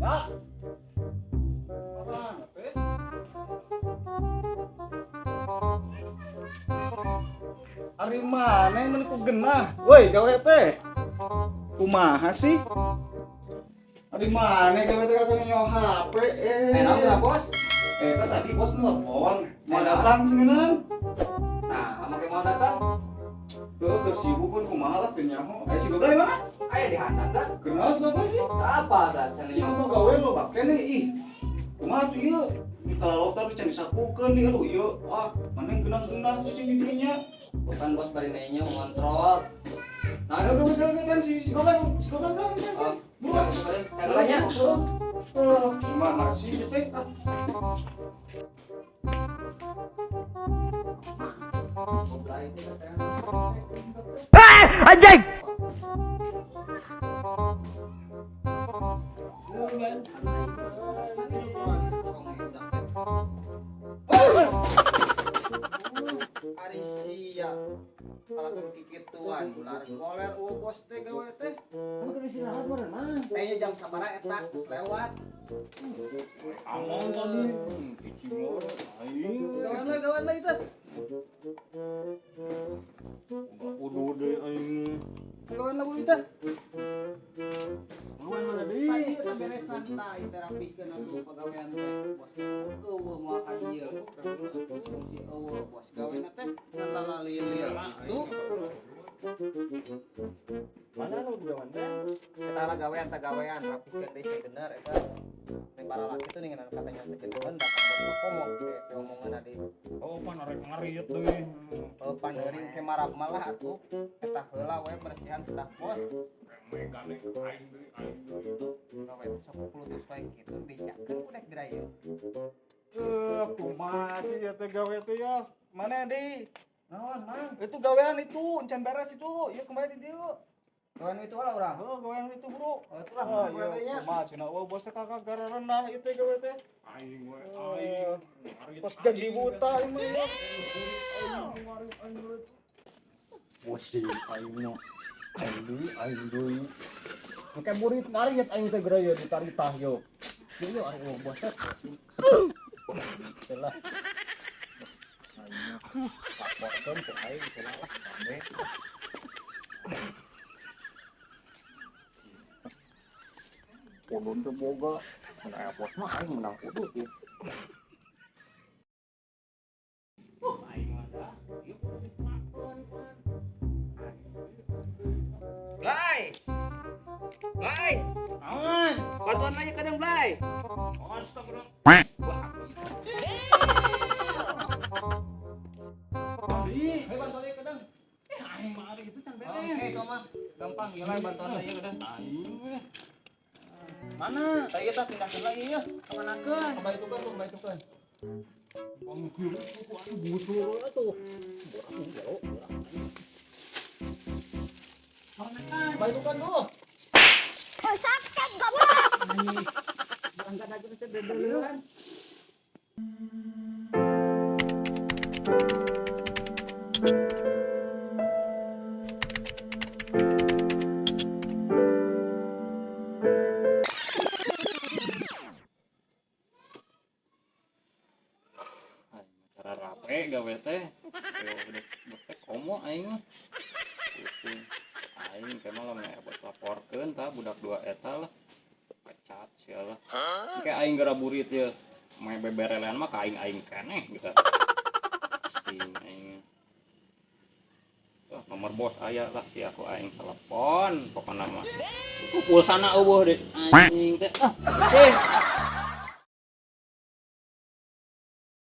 Ya. Apaan, teh? Ari mana yang ku genah? Woi, gawe teh. Kumaha sih? Ari mana gawe teh kakak nyawa HP eh. Eh, naon geura, Bos? Eh, tadi bos nelpon. Mau datang cengenan. Nah, make mau datang? Tuh, keur sibuk pun kumaha lah teu nyaho. Eh, si Goblay mana? Aya di handap dah. Kenal si Goblay ieu? Apa tah cenah Ieu mah gawe lo bak keneh ih. Kumaha tuh ieu? Di kalalotar can disapukeun di aduh ieu. Ah, mana yang genah-genah cicing di dinya. Bukan bos bari nanya ngontrol. Nah, ada gawe gawe kan si si Goblay, si Goblay kan kan. Oh, Buruan. Kagalanya. Oh, gimana sih itu teh? Ah. Anjing! Ari sia kalakan kikituan ular koler eueuh bos teh gawe teh. Kamu istirahat meureun mah. Teh jam sabaraha eta geus lewat. Among tadi, cicing lo, aing. Gawean we gawean we teh. Kudu deh aing. Gawean lagu teh. Gawean mana deui? Tadi eta beresan tah ieu teh rapihkeun atuh pagawean teh. Bos teh eueuh moal ka ieu. Fungsi eueuh bos gawean teh ngalalieur gitu. Mana nu gawean teh? Kita lah gawean tah gawean rapihkeun deui sing bener eta. Nih para laki tuh nih katanya teh kitu datang bos komo teh omongan adi. Oh, pan arek ngarit deui. Oh, paneuring ke marap malah atuh. Eta heula we bersihan tah bos. Megane aing deui, aing deui. Gawe teh sok pulutus wae kitu bejakeun ku dek dirayu. Eh, kumaha sih ya teh gawe teh ya? Mana deui? Naon, Mang? Itu gawean itu, encan beres itu. Ieu kembali di dieu. Gawean itu lah urang. Oh, gawean itu, Bro. Oh, itulah Ah, gawean teh iya, nya. kumaha cenah wah bosnya kakak gara rendah ieu teh gawe teh. Aing we, aing. Pas gaji buta ieu mah ya. Pusing aing mah. Aing deui, aing deui. Make burit ngariet aing teh geura ye ditaritah yo. Ieu aing mah bos teh. Lah. Aing mah laporkeun ku aing teh lah kabeh. Udun teh boga. Mun aya bos mah aing menang udut ieu. Blay. Blay. Aman. Bantuan aja kadang Blay. Astagfirullah. Hei bantuan aja kadang. Aing mah ari kitu can beres. Oke, itu mah gampang gila bantuan aja kadang. Aing we. Mana? Saya kita pindahkeun lagi ya. Kemanakeun? Kembali tukeun tuh, kembali tukeun. Bang kieu ku aing butuh atuh. Borak gelo, borak. Kemanakeun? Kembali tukeun tuh. Sakit goblok. Angkat aja teh dedeuleun. Cara rape gawe teh. Yo udah bos teh komo aing mah. Gitu. Aing ke mah lamun aya bos laporkeun tah budak dua eta lah. Pecat sia lah. Engke aing gara burit ye. Mae beberelean mah ka aing aing keneh gitu. Aing aing. Wah, nomor bos aya lah si aku aing telepon pokona mah. Ku pulsana eueuh deh anjing teh. Ah, eh.